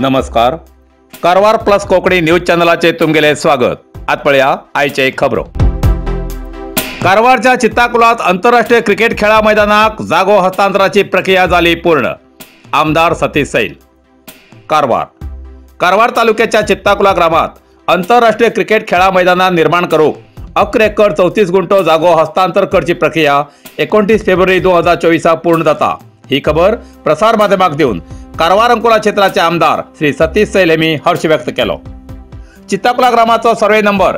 नमस्कार, Karwar plus Konkani news चॅनलाचे तुमगेले स्वागत। आज पळया आयचे खबरो। कारवारच्या चित्ताकुलात आंतरराष्ट्रीय क्रिकेट खेळा मैदानाक जागो हस्तांतराची प्रक्रिया झाली पूर्ण। आमदार सतीश सैल। कारवार कारवार तालुक्याच्या चित्ताकुला ग्रामात आंतरराष्ट्रीय क्रिकेट खेळा मैदाना निर्माण करूक 11 एकर 34 गुंठो जागो हस्तांतर करची प्रक्रिया 29 फेब्रुवारी 2024 पूर्ण जाता। ही खबर प्रसार माध्यमाक दिवन कारवार अंकोला क्षेत्राचे आमदार श्री सतीश सैल यांनी हर्ष व्यक्त केलो। चित्ताकुला ग्रामाचो सर्वे नंबर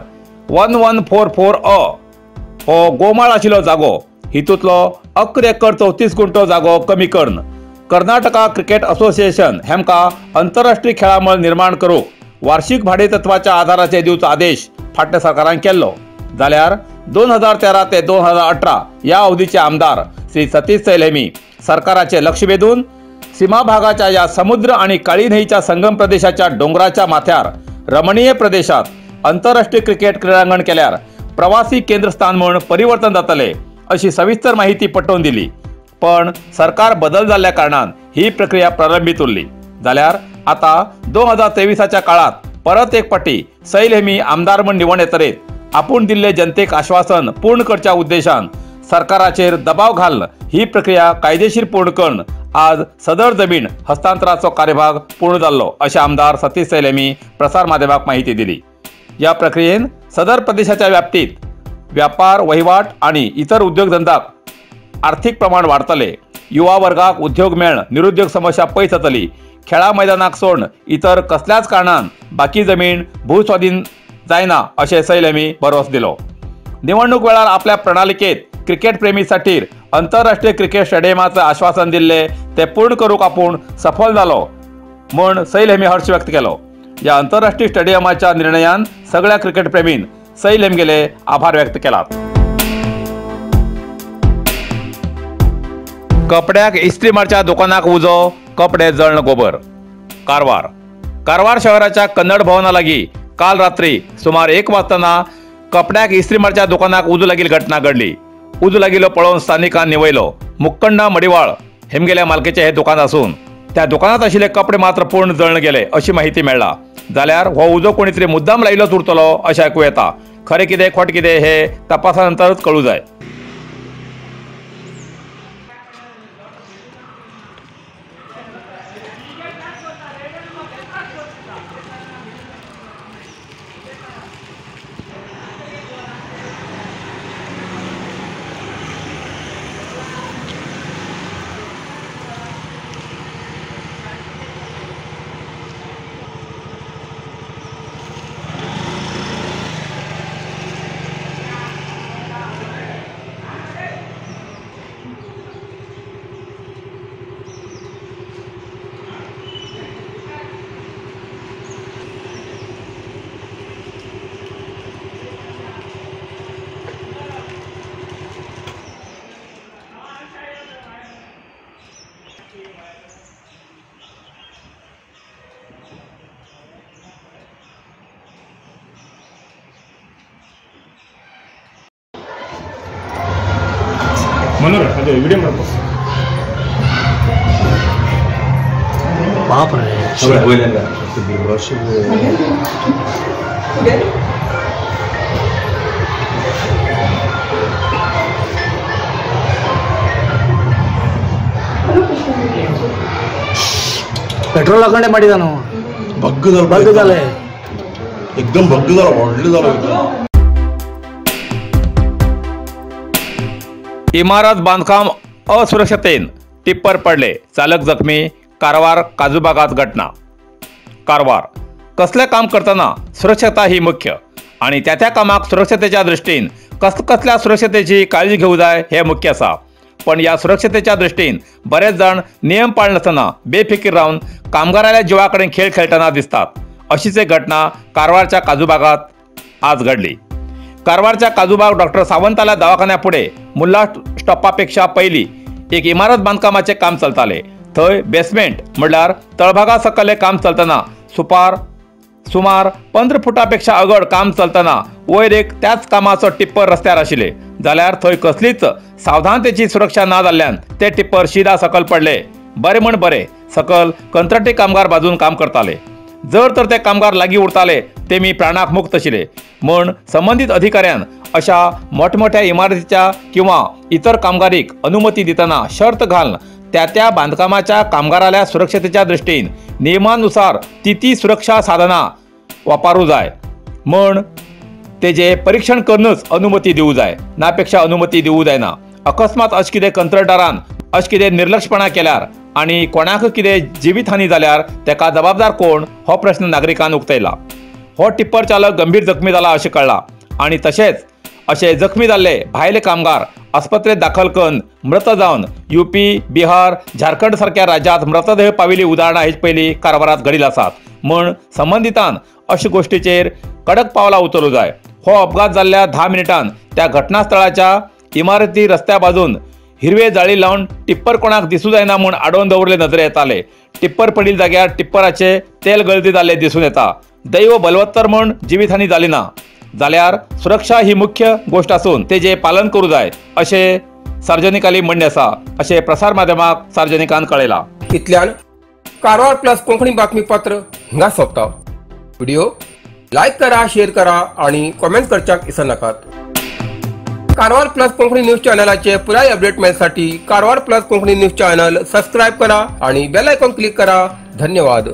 1144 अ हो गोमाळ आशिल्लो जागो हितूंतलो 11 एकर 34 गुंठो जागो कमी करून कर्नाटका क्रिकेट असोसिएशन हेमका आंतरराष्ट्रीय खेळामळ निर्माण करूक वार्षिक भाडे तत्वाच्या आधाराचेर दिवचो आदेश फाटल्या सरकारान केल्लो। जाल्यार 2013 ते 2018 ह्या अवधीचे आमदार श्री सतीश सैल यांनी सरकाराचे लक्ष वेधून सीमा भागाच्या या समुद्र आणि काळी न्हंयेच्या संगम प्रदेशाच्या डोंगराच्या माथ्यार रमणीय प्रदेशात आंतरराष्ट्रीय क्रिकेट क्रीडांगण केल्यार प्रवासी केंद्रस्थान म्हणून परिवर्तन जातले अशी सविस्तर माहिती पटोवन दिली। पण सरकार बदल जाल्ल्या कारणान ही प्रक्रिया प्रलंबित उरली। जाल्यार आता 2023च्या काळात परत एक फावटी सैल हेमी आमदार म्हूण निवड येतरेत आपूण दिल्ले जनतेक आश्वासन पूर्ण करच्या उद्देशान सरकाराचेर दबाव घालून ही प्रक्रिया कायदेशीर पूर्ण करून आज सदर जमीन हस्तांतराचो कार्यभाग पूर्ण जाल्लो अशें आमदार सतीश सैल यांनी प्रसार माध्यमाक माहिती दिली। या प्रक्रियेन सदर प्रदेशाच्या व्याप्तीत व्यापार वहिवाट आणि इतर उद्योगधंदाक आर्थिक प्रमाण वाढतले, युवा वर्गाक उद्योग मेळन निरुद्योग समस्या पयस जातली, खेळा मैदानाक सोडून इतर कसल्याच कारणान बाकी जमीन भूस्वाधीन जायना अशें सैल यांनी भरवंस दिलो। निवडणूक वेळार आपल्या प्रणालिकेत क्रिकेट प्रेमीसाठी आंतरराष्ट्रीय क्रिकेट स्टेडियमाचं आश्वासन दिल्ले ते पूर्ण करूक आपूण सफल जालो म्हूण सैल हेमी हर्ष व्यक्त केलो। या आंतरराष्ट्रीय स्टेडियमाच्या निर्णयान सगळ्या क्रिकेट प्रेमीन सैल हेमगेले आभार व्यक्त केलात। कपड्याक इस्त्री मारच्या दुकानाक उजो, कपडे जळण गोबर। कारवार कारवार शहराच्या कन्नड भवना लागी काल रात्री सुमार 1 वाजताना कपड्याक इस्त्री मारच्या दुकानाक उजो लागिल्ली घटना घडली। उजो लागिल्लो पळोवन स्थानिकांनी निवयलो। मुक्कण्णा मडिवाळ हेमगेल्या मालकीचे हे दुकान असून त्या दुकानात आशिल्ले कपडे मात्र पूर्ण जळण गेले अशी माहिती मेळ्ळा। जाल्यार हो उजो कोणी तरी मुद्दाम लायिल्लोच उरतलो अशें आयकूं येता। खरें कितें खोट कितें हे तपासा नंतरच कळूं जाय। मनोहर अरे वीडियो ಮಾಡ್ಕೊ। बाप रे पेट्रोल हाकडे ಮಾಡಿದಾನು बग्ग बग्ग झाले एकदम बग्ग झालं व्हडलें झालं। इमारत बांधकाम असुरक्षतेन टिप्पर पडले, चालक जखमी। कारवार काजूबागात घटना। कारवार कसले काम करताना सुरक्षता ही मुख्य आणि त्या त्या कामाक सुरक्षतेच्या दृष्टीन कसल्या सुरक्षतेची काळजी घेऊ जाय हे मुख्य आसा। पण या सुरक्षतेच्या दृष्टीन बरेच जाण नियम पाळनासतना बेफिकीर रावन कामगाराल्या जिवा कडेन खेळ खेळटना दिसतात। अशीच एक घटना कारवारच्या काजूबागात आज घडली। कारवारच्या काजूबाग डॉक्टर सावंताला दवाखान्या पुढे मुल्ला स्टॉपापेक्षा पहिली एक इमारत बांधकामाचे काम चलताले। थंय बेसमेंट म्हणल्यार तळभागा सकयल्लें काम चलतना सुमार 15 फुटापेक्षा अगड काम चलतना वयर एक त्याच कामाचो टिप्पर रस्त्यार आशिल्ले जाल्यार थंय कसलीच सावधानतेची सुरक्षा ना जाल्ल्यान ते टिप्पर शिदा सकल पडले. बरे म्हण बरे सकल कंत्राटी कामगार बाजून काम करताले. जर तर ते कामगार लागीं उरताले ते मी प्राणाक मुक्त आशिल्ले. म्हण संबंदीत अधिकाऱ्यान अशा मोठमोठ्या इमारतीच्या किंवा इतर कामगारीक अनुमती दितना शर्त घालून त्या त्या बांधकामाच्या कामगाराल्या सुरक्षतेच्या दृष्टीन नियमानुसार ती ती सुरक्षा साधना वापरू जाय म्हण तेजे परीक्षण करूनच अनुमती दिवू जाय, नापेक्षा अनुमती दिवू जायना. अकस्मात अशें कितें कंत्राटदारान अशें कितें निर्लक्षपणा केल्यार आनी कोणाक कितें जिवीतहानी जाल्यार तेका जबाबदार कोण हो प्रश्न नागरिकान उक्तायला. हो टिप्पर चालक गंभीर जखमी जाला अशें कळ्ळां आनी तशेंच अशे जखमी जाल्ले भायले कामगार आस्पत्रेत दाखल करून मृत जावन यूपी, बिहार, झारखंड सारक्या राज्यांत मृतदेह पाविल्ली उदाहरणां हेच पयलीं कारवारांत घडिल्लीं आसात. म्हण संबंदितान अशे गोश्टीचेर कडक पावलां उचलूं जाय. हो अपघात जाल्ल्या 10 मिनटान त्या घटनास्थळाच्या इमारती रस्त्या बाजून हिरवे जाळी लावन टिप्पर कोणाक दिसूं जायना म्हूण आडोवन दवरले नदरे येताले. टिप्पर पडिल्ल्या जाग्यार टिप्पराचे तेल गळती जाल्ले दिसून येता. दैव बलवत्तर म्हूण जिवीतहानी जाली ना जाल्यार सुरक्षा ही मुख्य गोष्ट आसून तेजे पालन करूं जाय अशें सार्वजनिकांनी म्हणणें आसा अशें प्रसार माध्यमाक सार्वजनिकान कळयलां. इतल्यान कारवार प्लस कोंकणी बातमीपत्र हिंगा सोंपता. व्हिडिओ लायक करा, शेअर करा आणि कॉमेंट करच्याक विसरनाकात. कारवार प्लस कोंकणी न्यूज चॅनलाचे पुराय update मेळसाठी Karwar plus Konkani news channel subscribe करा आणि बेल आयकॉन क्लिक करा. धन्यवाद.